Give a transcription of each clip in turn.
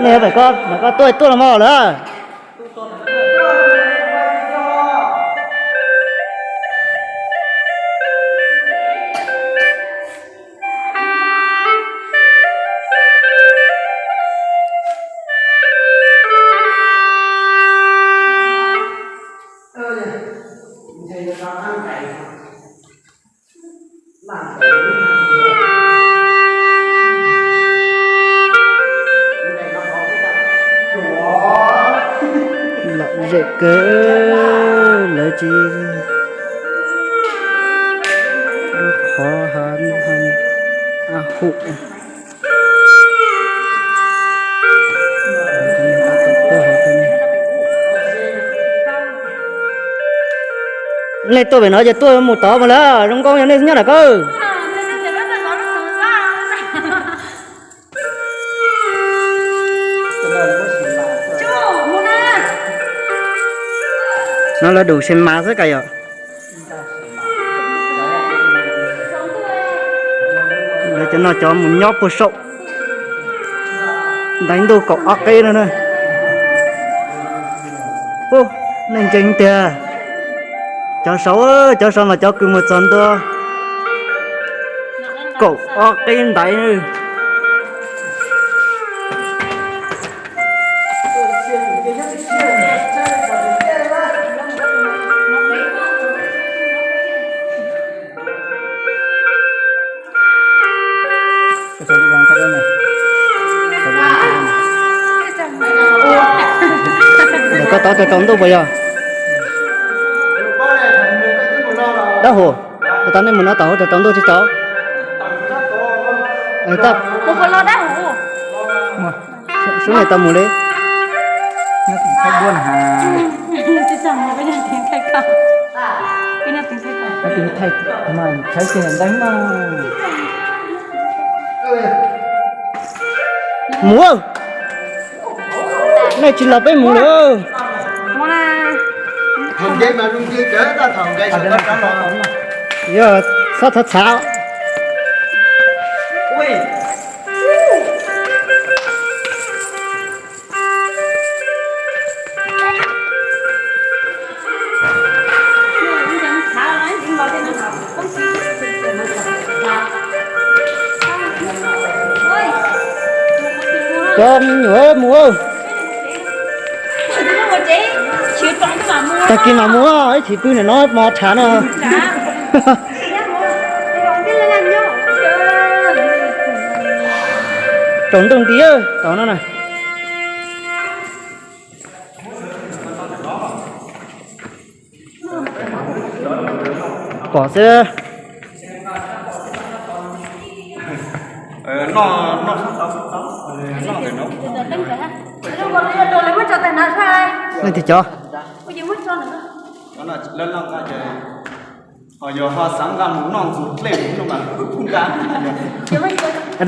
Nej, koj tuaj tuaj los mas lawm. Lom zem kawg, lawv tsis qhov ha hum. Nej tuaj pem no ces tuaj mus tod mas lawm, zoo nkauj yog nej nyob nram koj. No lawv dum se mas xwb ka yom. Lawv cov no cov mus nyob puag saum ntaiv ntuj kaum ob qib no na. Ub, neeg ntseeg tiag. Cov saud, cov saud mas cov kws mus txog ntua kaum ob qib ntaiv. Ntawm koj tod tau rau ntuj puas yog? Dab Huv, puas tau nej mus no tau rau ntuj tsis tau? Sub nej tau mus li. Mus, nej tsis los peb mus lawm. Yog xob txhav txhav. Cov me nyuam mus. Tag kis mam mus, ib chim pw ntawm no mov tshav no. Tsaus ntuj nti tau no na. Pom xwb. Nej tig cov.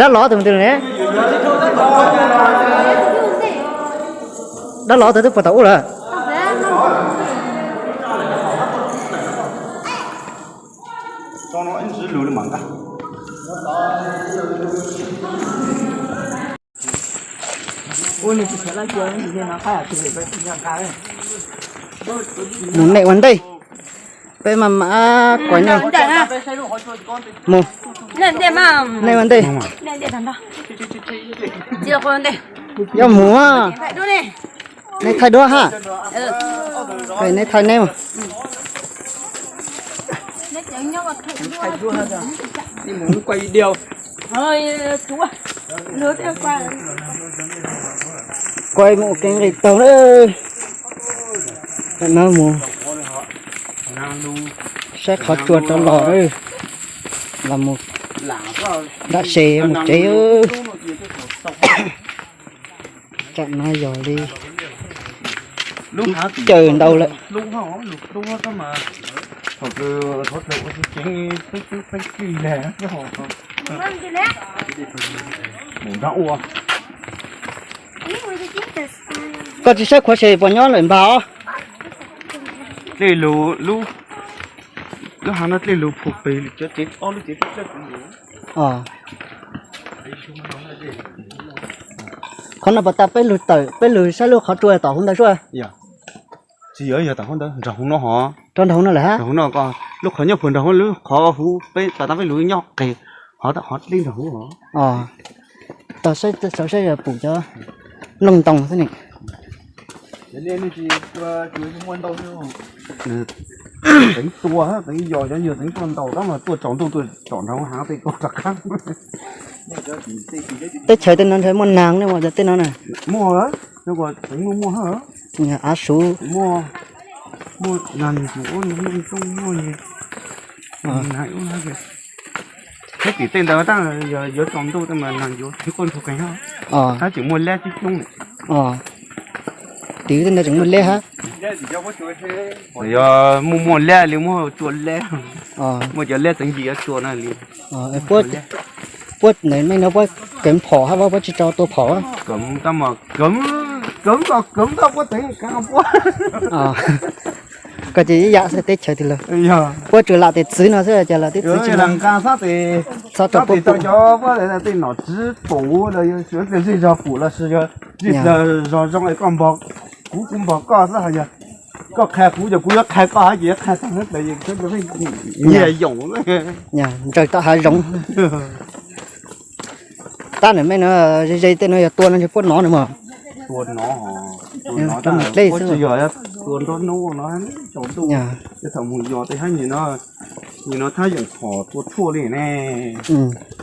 Dab lov tus twg ne? Dab lov tus twb puag tom ub lawm. Mus nej ua ntej, peb mam mam kuas nyob. Mus, nej ua ntej. Yuav mus, nej thaij duab ha. Nej thaij nej mas. Kuas mus ua kev nqis taug na. Tam no mus saib qhov tsua rov los, los mus nram se mus tsev. Tam no yog li caws ntau lawm. Koj tsis saib qhuav se puas nyob lawm npag os? Dlej lug lub, lub hav no dlej lug phuv pes cov tsev, ob lub tsev. Qhov no puas tas peb lug tawm, peb lug saib lub qhov tsua tom hauv ntawd sua? Tsis yog, yog tom hauv ntawd, nrog hauv no hov. Rau nrog hauv no lawm hab? Nrog hauv no ko, lub qhov nyob puag nrog hauv, lub qhov huv peb tas tas peb lug nyob qes, hov, hov dleb nrog hauv hov. Tog saib, saib yog pum cov nplooj ntoo xwb ne. Teev tua, teev yos cov yog teev tuaj ntaus tab mas tuaj tsaus ntuj tuaj tsom nrog haav tej tuaj rov qab. Teb chaws tej no ntshe muaj naag ne, cov tej no na. Muaj, teev muaj muaj hab. Av suv. Muaj, muaj naag, muaj nplooj, muaj Teb tim tej ntawd tab yog yuav tsaus ntuj tej mas neeg yuav tib quaj ntug qeeg hab. Tab tseem muaj leb coob coob. Tim tej ntawd tseem muaj leb hab. Yog muaj muaj leb li muab tsua leb, muaj cov leb txeev yim yuav tsua no li. Puab ntawd mej no puab kawv phom hab, puab tsis tso tua phom. Kawv, kawv, kawv puab txeev ka puab. Koj ces ib yam xwb teb chaws twg los. Puab tsuas lam tes txwv no xwb ces lam teb txwv tsis nqa xab tes, txhob rau puab pum. Tej nom tswv pum los yog zej zog pum los sis yog zej zog zoo es koj npog kuv, kuv npog koj xwb, yog koj qha kuv ces kuv yuav qha koj hab, ces yuav qha tag nyiaj yoom. Ntsaws tom hav zoov. Tab ntawm mej no ze ze tej no yog tua no ntshe puab nov no mas. Tua nov, tua nov, tua nruab hnub no, tsaus ntuj, thaum mus yos tej hab. Nim no thab yeem phom tua tshuaj li ne.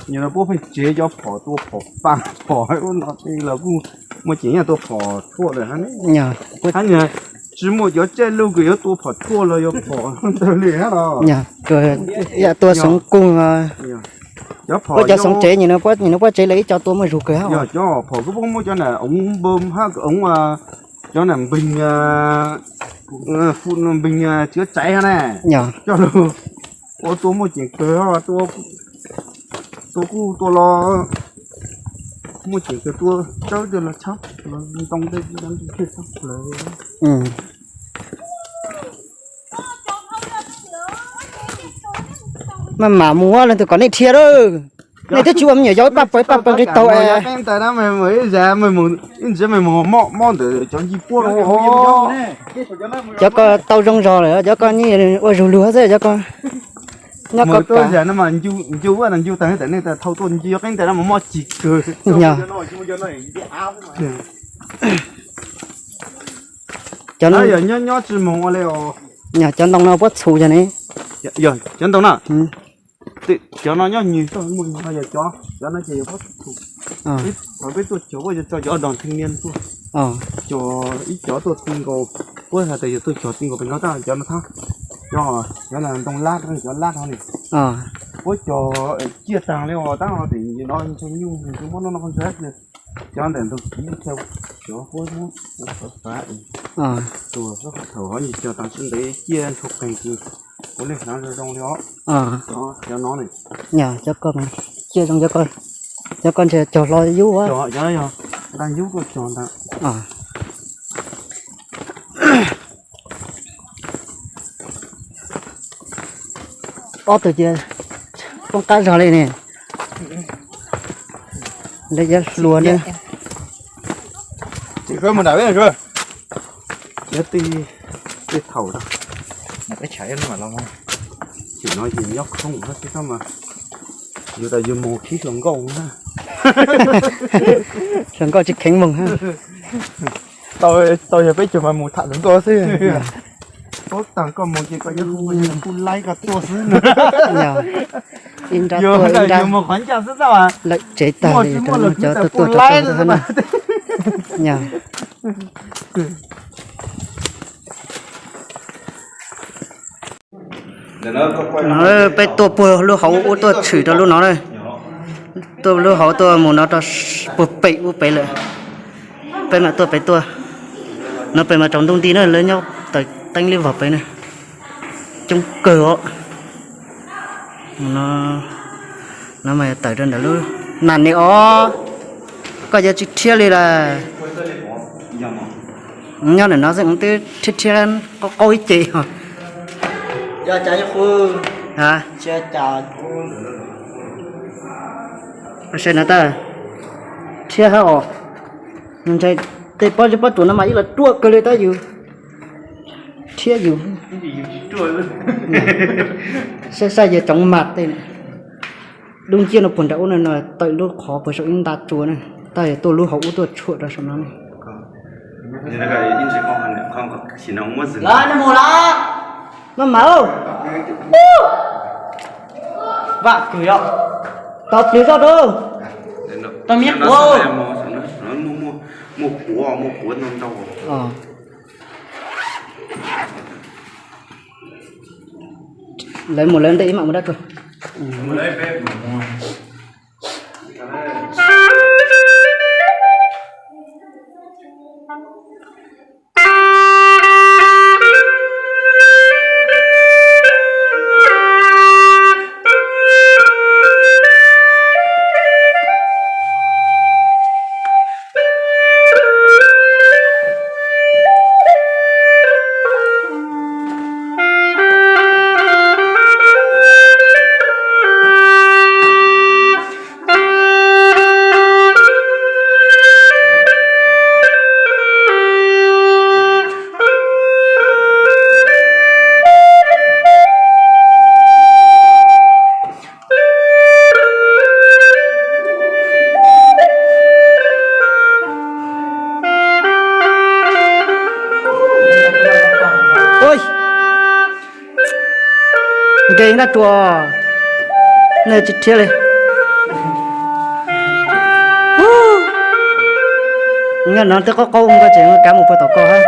Nim no puab pheej tsev cov phom tua phom pam phom ub no tej los kuj muaj ceem nyob tua phom tshuaj lawm hab ne. Hab tsis muaj cov caij lug kws yuav tua phom tshuaj los yog phom ntawd li hab los. Yam tua xoov kug. Cov phom, cov xoov tsev nim no puab tsev lawv ib co tua muaj zug kawg hab. Yog cov phom kub puab muab cov nam oov npawg hab oov, cov nam npeeg, npeeg txiav tsaiv hab ne, coj lug ua tua muaj ceem kawg, tua kuj tua los muaj ceem kawg, tua tsawb tej los tshab los ntoo tej tshab plaws. Maj mam mus leej twg kom nej dhia lawm. Nej twb tsis ua me nyuam yaus ib pab pawg ib pab pawg nqis taug es. Ib ntsis mej mus mob mob ntawm cov ncej puab no. Cov ko tau zoo zog lawm, cov ko ua zug lug xwb cov ko. Nyob ko ncu, ncu tag tam nej thau tuaj ncu qeeb ntawm no mas mob tsis kawg. Cov no yog nyob nyob tsis moog ua li os. Cov ntoo no puab txhum yog ne. Yog cov ntoo na. Cov no nyob nyuag toj muaj nyuag no yog cov, cov no ces yog puab txhum. Thaum peb tuaj cog puab yuav tso cov dog theej niaj tuaj, cog ib cov tuaj ti nkaus, puab has tas yog tuaj cog ti nkaus pem no tab cov no thab. Cov, cov ntoo lab, cov lab no ne, puab cog ciaj taag li os tab tim no ntshe nyuj nws muab noj noj qhov ntsa, cov ntawm ntug kiv cov puab muab ua fav fav, tua thaum hov nyuag cog taag sib ntev ciaj ntshua qeeg kws puav leej hnav zoo zoo li os. Cov no ne, cov ko ciaj zoo, cov ko ntshe cog hlo yub, cov yog ntaag yub tuaj cog ntag. Ob tug ces poob qab zog li ne. Lawv yuav hluas ne. Cov tij Tej thaum no, peb tshav ib lub mam los. Tsim no yus nyob khoom no xwb tab mas yus tas yus mus khib hluas nkauj na. Hluas nkauj tsis kheev mus. Tau yog peb caug mas mus tham hluas nkauj xwb. Paub tas koj mus ces koj yuav hu, hu laib koj tuaj xwb. Ib nrab tuaj ib nrab, mus qhov ncaj xwb tab lawm tsev tag li rau lawv cov tuaj tuaj rau ntawd na. No peb tuaj puag lub hauv ub tuaj tshwm rau lub no na. Tuaj lub hauv tuaj mus no rau puag pem ub pem lawm. Peb mam tuaj pem tuaj. No pem mas tsaus ntuj nti na, lawv nyob taws teeb li vog pem na. Coob kawg os. No mas tawm rau ntawm lub nas ni os. Koj yuav tsis rhiab li las. Nyob ntawm no xwb twb rhiab rhiab qaub qaub ib ce os. Saib no tab, rhiab hab os. Ntshai tej pob zeb pob tsuas no mas ib los ruaj kawg li tab yus rhiab yus. Saib saib yog tsoov mas tej dub nciab no puag nram ub no tawm lub qhov puag saum ib nta tsua na, tab yog tuaj lub hauv ub tuaj tshuam rau saum no ne. Maj mam, vaj kws yog tau plis zoj rau, tau miab quav. Lawv mus lawv ntej ib mam mus dab tsi. Nkeeg nab tsuas, nej tsis rhiab li. Nyob no twb qaub qaub koj tseem kav mus puag tom ko hab.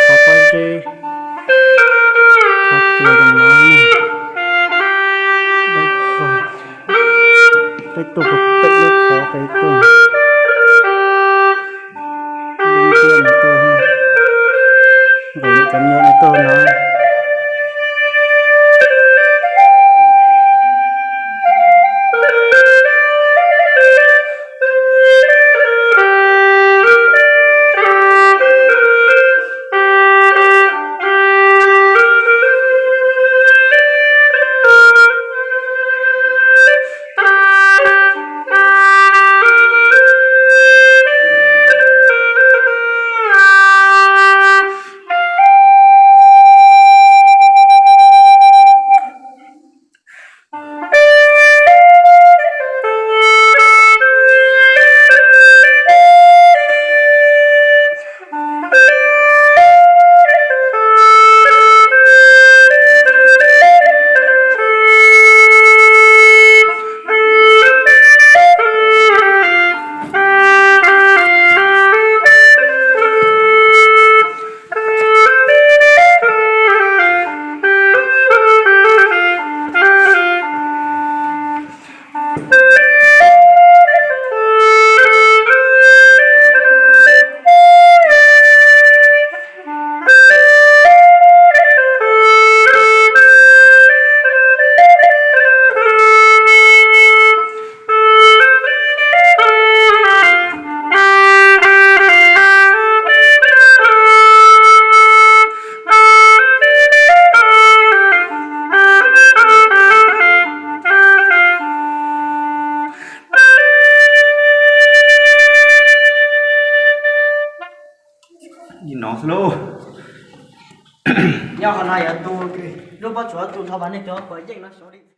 Qhov pob zeb, qhov tsuas zoo no. Peb tuaj puag pem lub qhov peb tuaj. Lub ntiaj no tuaj, nqis cov nyuam no tuaj no. Li no xwb lauj. Nyob qhov no yog tus lub pob tsuas tus dhau mas nej tus puas yeej no xyov li.